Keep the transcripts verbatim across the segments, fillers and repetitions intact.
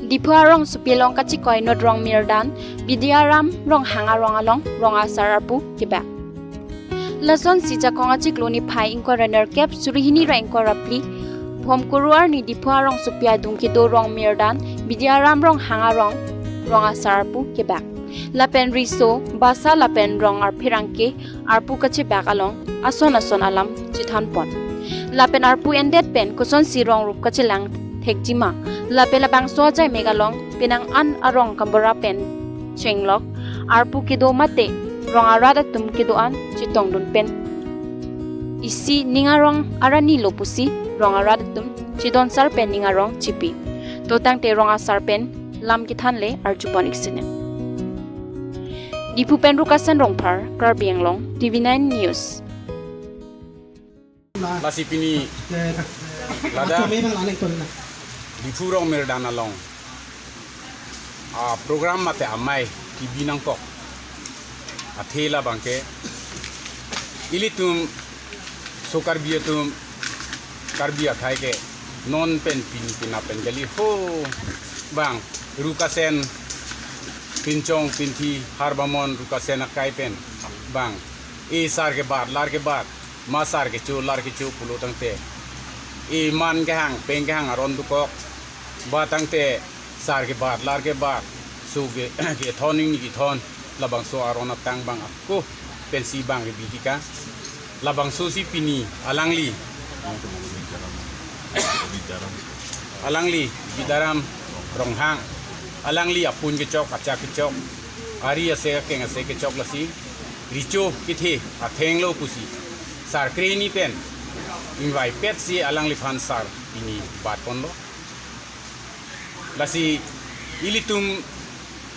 Diphu arongsopi along kachikoi inut Rongmirdan Bidyaram Ronghang arong along rong asar arpu kebak. Lasonsi Jakong achiklo niphai ingkoi ra nerkep, suri hini ra ingkoi ra phli, Bhomkuru arni Diphu arongsopi adung kedo Rongmirdan Bidyaram Ronghang arong rong asar arpu kebak. Lapen riso, basa lapen rong arphirangke arpu kachebak along ason ason alam chethanpon. Lapen arpu endet pen kosonsi rong rup kachelang thekjima, lapen labangso ajaimek along penang an arong kambura pen chenglok arpu kedo mate rong arat atum kedo-an chetongdun pen isi ning arong arani lo pusi rong arat atum chedonsar pen ning arong chipi. To tangte rong asar pen lam kethan le arjupon ik sene. Diphu pen Rukasen Rongphar, Karbi Anglong, T V nine News. Lasi pini ladak Diphu Rongmirdan along a program mate amei kebi nangkok athe labangke ilitum so Karbi atum, Karbi akhei ke non pen pini penap pen kali ho bang Rukasen, pinchong pinthi harbamon Rukasen akai pen bang e sar kebat lar kebat, ma sar kecho lar kecho pulo tangte, e man kehang peng kehang aron dokok, ba tangte sar kebat lar kebat, so ke kethon ning ni kethon, labangso aron atang bang ako pensi bang kebi tika. Labangso si pini alangli, alangli Bidyaram Ronghang, alangli apun kechok, achak kechok, ari ase akeng ase kechok lasi recho kethe athenglo pusi sar krehini pen ingvaipetsi alangliphan sar pini batponlo. Lasi ilitum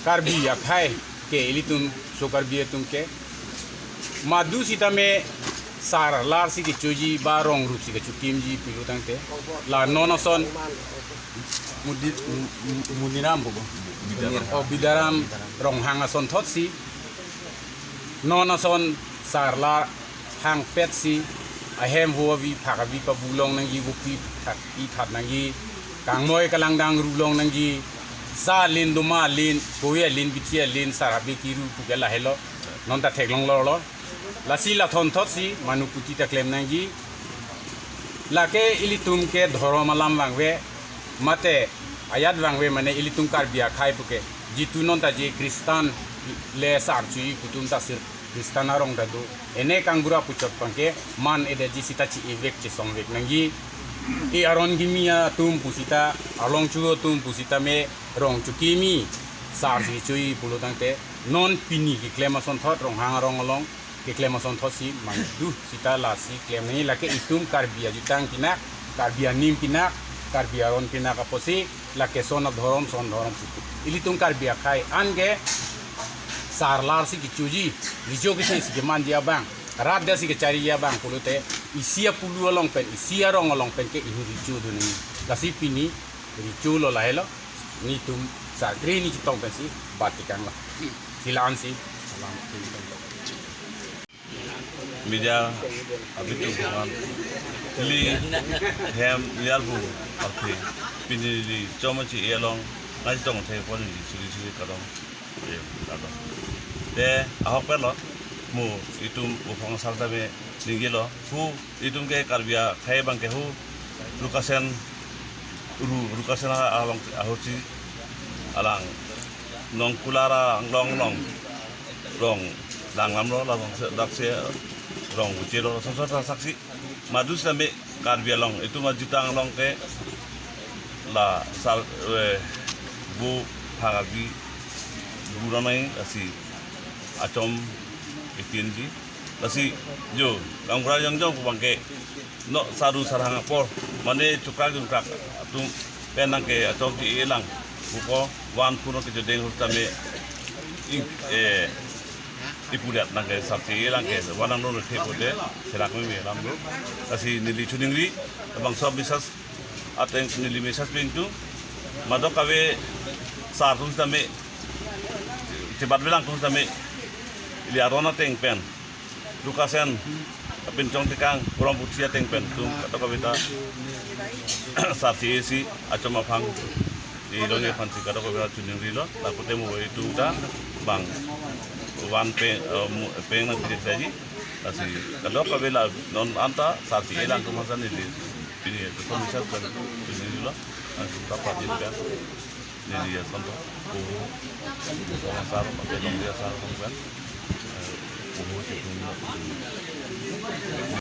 Karbi akhei ke, ilitum so Karbi atum ke madu sitame sar lar si kechoji ba rong rup si kechokimji pulo tangte, la non ason Mudi-, Mu-, Mu-, Muniram bobo. Bidyaram. Oh, Bidyaram Ronghang asonthotsi non ason sar lar hangpetsi ahem vo avi phak avi pabu long nangji, vopi thak i that nangji, kangmoi kalangdang ru long nangji, sa lin doma lin, kove lin bithi lin sar abe kiru puke lahelo, non ta theklong lorlo. Lasi lathonthotsi manu kuti ta klem nangji. Lake ilitum ke dhorom alam vangve, mate ayat vangve mane ilitum Karbi akhei puke, jitu non ta je Kristan le sar chu-i kutum ta sir Kristan arong ta do. Ene kangbura puchot pangke man edetji sita chi-e vek chesong vek nangji. E aron kimi atum pusita, along chu atum pusitame rong chokimi sar si chu-i pulo tangte, non pini keklem asonthot Ronghang arong along keklem asonthotsi madu sita lasi klem nangji. Lake itum Karbi ajutang pinak, Karbi anim pinak, Karbi aron pinak apotsi lake son adhorom son dhorom putu. Ilitum Karbi akhei anke sar lar si kechoji, recho kethe si kemanji abang, rat det si kechariji abang pulote, isi apulu along pen, isi arong along pen ke ihu recho do nangji. Lasi pini recho lo lahelo, netum sar krehini chetong pensi bat tikang lo. Sila ansi, salam. Media abitu bukan li hem lial bu, okay. Pini di choma chi elong nai tong the pon di suri suri kadong. Eh, kadong. Te ahok pelo mu itum uphong sar tame ninggilo. Hu itum ke Karbi akhei abang ke hu Rukasen ru, Rukasen a-, along ahutsi alang Nongkular anglong along rong dang lam lo, labang se, dak se rong uche lo, so, so, so, saksi. Madu sitame Karbi along, itum ajutang along ke la sal, eh, bu phak avi bu ranai asi achom itin ji. Lasi jo, kangbura jongjong pu abang ke, no saru sarhang apor, mane chukrak jungkrak atum pen nangke achom chi-e lang. Buko van pun ke jodeng hur tame ing, eh, ipuliat nangke sar chi-e lang ke, van nang non the pote, serak me me lam lo. Lasi neli choningri, labangso bisas ateng neli message pin tu, madu kave sar atum sitame, chebat velang atum sitame, ili aron ateng pen, Rukasen, apinchong tikang, puram puthi ateng pen, tum, kato kavita, sar chi-e si, achom aphang, Ilongji aphansi kadokave chiningrilo, lapu te mo itu ta bang van pe, eh, mu-, peng nangpidetji. Lasi kadokave la non anta sarpi elang kemasan neli, pini itu komisar kan chiningrilo, langsung ta pati kan neli ya sonto. Oh, komisar, pakai dong dia sar kan. Eh, oh, itu.